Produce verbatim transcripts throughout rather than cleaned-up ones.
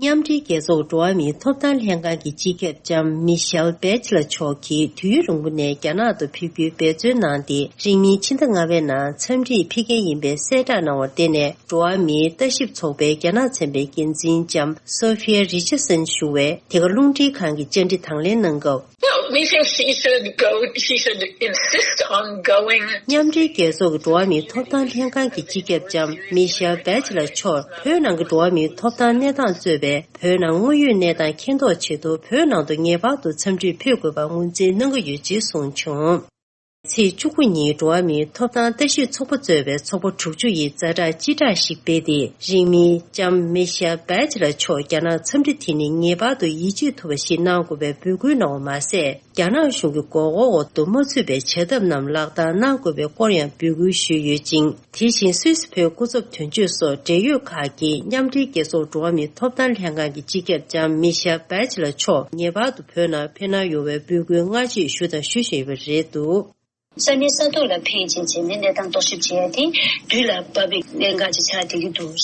མཉམ་འབྲེལ་རྒྱལ་ཚོགས་ཀྱི་འགྲོ་བ་མིའི་ཐོབ་ཐང་ལྷན་ཁང་གི་སྤྱི་ཁྱབ་ལྕམ་མི་ཤེལ་བྷེ་ཆི་ལ་མཆོག་གིས་དུས་ཡུན་རིང་པོ་ནས་རྒྱ་ནག་ཏུ་ཕེབས་རྒྱུའི་འབད་བརྩོན་གནང་སྟེ། རིང་མིན་ཕྱི་ཟླ་ལྔ་པའི་ནང་འཚམས་འདྲིར་ཕེབས་མཁན་ཡིན་པའི་གསལ་བསྒྲགས་གནང་བར་བརྟེན་ནས། འགྲོ་བ་མིའི་ལྟ་ཞིབ་ཚོགས་པའི་རྒྱ་ནག་ཚན་པའི་འགན་འཛིན་ལྕམ་སོ་ཕི་ཡ་རི་ཆར་སན་ཞུ་བས་དེ་ག་རླུང་འཕྲིན་ཁང་གི་བཅར་འདྲི་དང་ལེན་གནང་སྐབས། Well, we think he should go, he should insist on going. མཉམ་འབྲེལ་རྒྱལ་ཚོགས་ཀྱི་འགྲོ་བ་མིའི་ཐོབ་ཐང་ལྷན་ཁང་གི་སྤྱི་ཁྱབ་ལྕམ་མི་ཤེལ་བྷེ་ཆི་ལ་མཆོག་བོད་ནང་གི་འགྲོ་བ་མིའི་ཐོབ་ཐང་གནས་སྟངས་གཙོས་པའི་བོད་ནང་དངོས་ཡོད་གནས་སྟངས་མཁྱེན་རྟོགས་ཆེད་དུ་བོད་ནང་དུ་ངེས་པར་དུ་འཚམས་འདྲིར་ཕེབས་དགོས་པ་ངོས་འཛིན་གནང་གི་ཡོད་ཅེས་གསུངས་བྱུང་། ཚེས་བཅུ་དགུ་ཉིན་འགྲོ་བ་མིའི་ཐོབ་ཐང་ལྟ་ཞིབ་ཚོགས་པ་གཙོས་པའི་ཚོགས་པ་དྲུག་ཅུ་ཡིས་ཛ་དྲག་སྤྱི་བསྒྲགས་ཤིག་སྤེལ་ཏེ། རིང་མིན་ལྕམ་མི་ཤེལ་བྷེ་ཆི་ལ་མཆོག་རྒྱ་ནག་འཚམས་འདྲི་དེ་ནི་ངེས་པར་དུ་ཡིད་ཆེས་ཐུབ་པ་ཞིག་གནང་དགོས་པའི་འབོད་སྐུལ་གནང་བ་མ་ཟད། རྒྱ་ནག་གཞུང་གི་དགོས་མཁོ་འོག་ཏུ་མ་ཚུད་པའི་བྱ་ཐབས་རྣམས་ལག་བསྟར་གནང་དགོས་པའི་སྐོར་ཡང་འབོད་སྐུལ་ཞུས་ཡོད་ཅིང་། དེ་བཞིན་སུད་སི་བོད་སྐུ་ཚབ་དོན་གཅོད་སོགས་འབྲེལ་ཡོད་ཁག་གིས་མཉམ་འབྲེལ་རྒྱལ་ཚོགས་འགྲོ་བ་མིའི་ཐོབ་ཐང་ལྷན་ཁང་གི་སྤྱི་ཁྱབ་ལྕམ་མི་ཤེལ་བྷེ་ཆི་ལ་མཆོག་ངེས་པར་དུ་བོད་ནང་ཕེབས་གནང་ཡོང་བའི་འབོད་སྐུལ་སྔ་རྗེས་ཞུ་དང་ཞུ་བཞིན་ཡོད་པ་རེད་འདུག། ས་གནས་ས་ཐོག་ལ་ཕེབས་རྗེས་བྱས་ནས་གནས་སྟངས་རྟོག་ཞིབ་བྱེད་ཡ་དེ་དུས་ལ་བབ་པའི་གནད་འགག་ཅིག་ཆགས་བསྡད་ཀྱི་འདུག།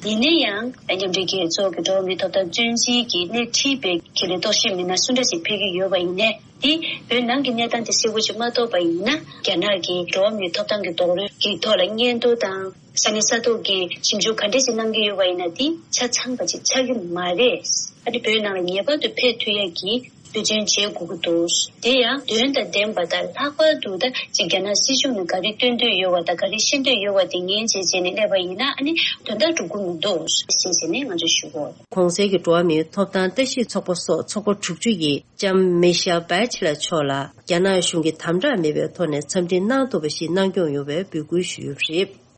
ཡིན་ན་ཡང་མཉམ་འབྲེལ་རྒྱལ་ཚོགས་ཀྱི་འགྲོ་བ་མིའི་ཐོབ་ཐང་བཙོན་འཛིན་གྱི་སྣེ་ཁྲིད་པའི་ཁེ་ལས་རྟོག་ཞིབ་མི་སྣ་སུ་འདྲ་ཞིག་ཕེབས་ཀྱི་ཡོད་པ་ཡིན་ནའི། དེ་བོད་ནང་གི་གནས་སྟངས་དེ་གསལ་པོ་ཞིག་མ་རྟོགས་པ་ཡིན་ན། རྒྱ་ནག་གིས་འགྲོ་བ་མིའི་ཐོབ་ཐང་གི་རྡོག་རོལ་གྱི་ཐོག་ལ་སྙན་ཐོ་དང་ས་གནས་ས་ཐོག་གི་ཞིབ་འཇུག་ག་འདྲས་ཞིག་གནང་གི་ཡོད་པ་ཡིན་ན། དེ་ཆ་ཚང་བ་ཞིག་ཆགས་ཀྱི་མ་རེད། ཨ་ནི་བོད་ནང་ལ་ངེས་པར་དུ་ཕེབས་ཐུབ་ཡ་གི་འབད་བརྩོན་བྱེད་དགོས་ཀྱི་འདུག། དེ་ཡང་དོན་དང་ལྡན་པ་དང་ལྷག་པར་དུ་ད་ཅིག་རྒྱ་ནག་སྲིད་གཞུང་ནས་ག་རེ་སྟོན་འདོད་ཡོད་པ་དང་ག་རེ་ཤེས་འདོད་ཡོད་པ་དེ་ཉན་བྱས་བྱས་ནས་སླེབས་པ་ཡིན་ན། ཨ་ནི་དོན་དག་འགྲུབ་ཀྱི་མི་འདུག་ཞེས་བྱས་ནས་ང་ཚོས་ཞུ་གི་ཡོད། གོང་གསལ་གྱི་འགྲོ་བ་མིའི་ཐོབ་ཐང་ལྟ་ཞིབ་ཚོགས་པ་སོགས་ཚོགས་པ་དྲུག་ཅུ་ཡིས་ལྕམ་མི་ཤེལ་བྷེ་ཆི་ལ་མཆོག་ལ་རྒྱ་ནག་གཞུང་གིས་དམ་དྲག་མེད་པའི་ཐོག་ནས་འཚམས་འདྲི་གནང་ཐུབ་པ་ཞིག་གནང་སྐྱོང་ཡོང་བའི་འབོད་སྐུལ་ཞུས་ཡོད་པ་རེད།